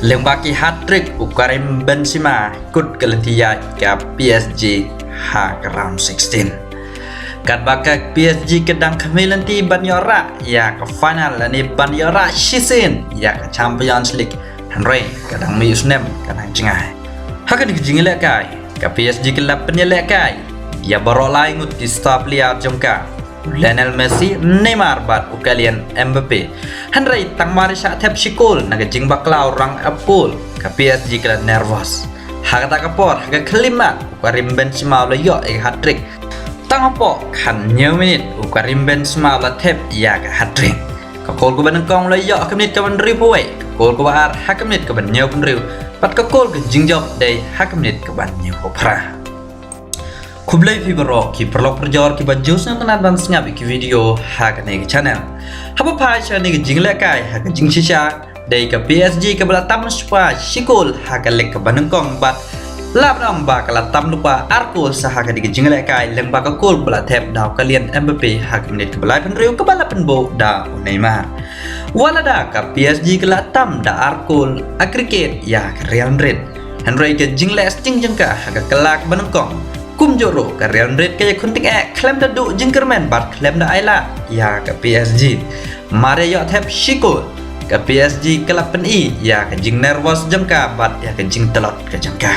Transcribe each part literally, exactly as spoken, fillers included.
Lyngba ki hat-trick u Karim Benzema kut ka lynti ïaid ka P S G ha ka round sixteen. Katba ka P S G ka dang khmih lynti ban ïoh rah ïa ka final lane ban ïoh rah shisien ïa ka Champions League, hynrei ka dang mih u snem ka dang jngai. Ha kane ka jingïalehkai, ka P S G ka la pynïalehkai ïa baroh lai ngut ki star player jong ka, u Lionel Messi, Neymar bad u Kylian Mbappe. Hynrei tang mar i shah thep shi kol na ka jingbakla u rangap kol, ka P S G ka la nervous. Ha kata ka por, ha ka khyllipmat, u Karim Benzema u la ïoh ïa ka hat-trick. Tang hapoh khathynñiew minit, u Karim Benzema u la thep ïa ka hat-trick. Ka kol kaba nyngkong u la ïoh ha ka minit kaba hynriewphew wei, ka kol kaba ar ha ka minit kaba hynñiewphew hynriew, bad ka kol ka jingjop dei ha ka minit kaba hynñiewphew phra. Khublei phi baroh ki paralok parajor kiba ju sngewtynnat ban sngap ïa ki video ha kane ka channel. Haba phai sha kane ka jingïalehkai, ha ka jingshisha dei ka P S G kaba la tam lypa shi kol ha ka leg kaba nyngkong bad lah ban ong ba ka la tam lypa ar kol sha ha kane ka jingïalehkai lyngba ka kol ba la thep da u Kylian Mbappe ha ka minit kaba laiphew hynriew kaba la pynbuh da u Neymar. Wat lada ka P S G ka la tam da ar kol aggregate ïa ka Real Madrid, hynrei ka jingleh sting jong ka ha ka kol kaba nyngkong kumjuh ruh ka Real Madrid ka ïakhun tyngeh khlem da duh jingkyrmen bad khlem da ailad ïa ka P S G. Mar ïa ïoh thep shi kol, ka P S G ka la pyni ïa ka jingnervous jong ka bad ïa ka jingtlot ka jong ka.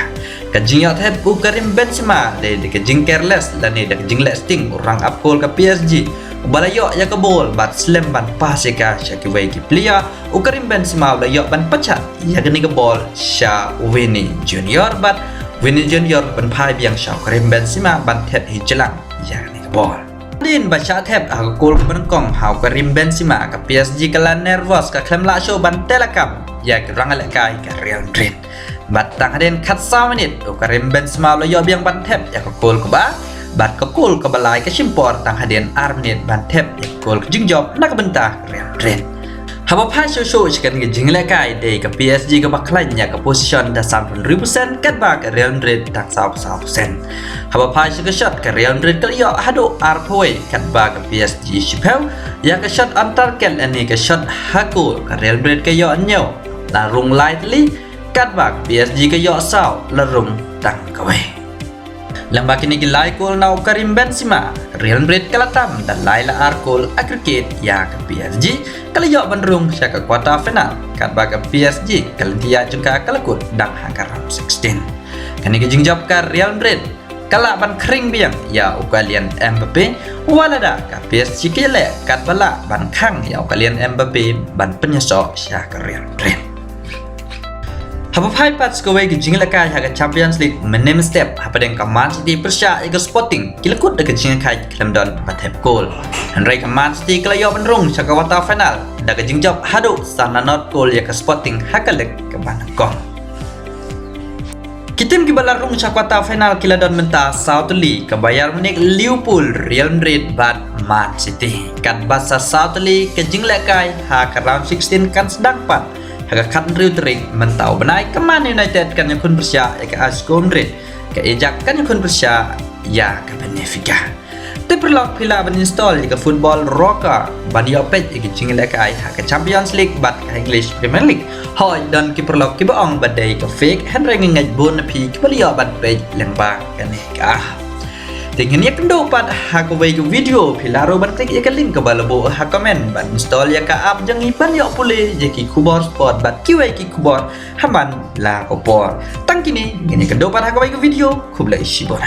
Ka jingïoh thep u Karim Benzema dei da ka jingcareless lane da ka jingleh sting u rangap kol ka P S G, uba la ïoh ïa ka bol bad slem ban pass ïa ka sha kiwei ki player. U Karim Benzema u la ïoh ban pynjah ïa kane ka bol sha u Vini Junior bad Vini Junior pynphai biang sha u Karim Benzema ban thep hi jlang ïa kane ka bol. Hadien ba shah thep ha ka kol kaba nyngkong ha u Karim Benzema, ka P S G ka la nervous, ka khlem lah shuh ban tei lakam ïa ki rangialehkai ka Real Madrid. Bad tang hadien khatsaw minit, u Karim Benzema u la ïoh biang ban thep ïa ka kol kaba ar, bad ka kol kaba lai ka shim por tang hadien ar minit ban thep ïa ka kol ka jingjop na ka bynta ka Real Madrid. Haba phai shuh shuh sha kane ka jingïalehkai, dei ka P S G kaba khlaiñ ïa ka position da sanphew hynriew percent, katba ka Real Madrid dang sawphew saw percent. Haba phai sha ka shot, ka Real Madrid ka la ïoh haduh arphew wei, katba ka P S G shiphew. Ïa ka shot on target lane ka shot ha kol, ka Real Madrid ka ïoh hynñiew, la rung lai tylli, katba ka P S G ka ïoh saw, la rung tang kawei. Lyngba kine ki lai kol na u Karim Benzema, Real Madrid ka la tam da lai la ar kol aggregate ïa ka P S G, ka la ïoh ban rung sha ka quarter final, katba ka P S G ka lynti ïaid jong ka ka la kut dang ha ka round sixteen. Kane ka jingjop ka Real Madrid ka lah ban khring biang ïa u Kylian Mbappe, wat lada ka P S G ka ïaleh katba lah ban khang ïa u Kylian Mbappe ban pynïasoh sha ka Real Madrid. Haba phai pat sha kawei ka jingïalehkai ha ka Champions League, mynne mynstep hapdeng ka Man City pyrshah ïa ka Sporting, ki la kut da ka jingïakhaid khlem don ba thep kol. Hynrei ka Man City ka la ïoh ban rung sha ka quarter final da ka jingjop haduh san la nod kol ïa ka Sporting ha ka leg kaba nyngkong. Ki tim kiba la rung sha quarter final ki la don mynta saw tylli, ka Bayern Munich, Liverpool, Real Madrid bad Man City. Katba sa saw tylli ka jingïalehkai ha ka round sixteen kan sdang pat ha ka khathynriew tarik mynta u bnai. Ka Man United kan ïakhun pyrshah ïa ka Atletico Madrid, ka Ajax kan ïakhun pyrshah ïa ka Benfica. Te paralok, phi lah ban install ïa ka Football Rocker ban ïoh peit ïa ka jingïalehkai ha ka Champions League bad ka English Premier League. Hooid, don ki paralok kiba ong ba dei ka fake, hynrei nga ngeit bun na phi kiba la ïoh ban peit lyngba kane ka app. Te ngin ïakynduh pat ha kawei ka video, phi lah ruh ban klik ïa ka link kaba la buh ha comment ban install ïa ka app jong ngi ban ïoh pule ïa ki khubor sport bad kiwei ki khubor ha man la ka por. Tang kine, ngin ïakynduh pat ha kawei ka video. Khublei shibun.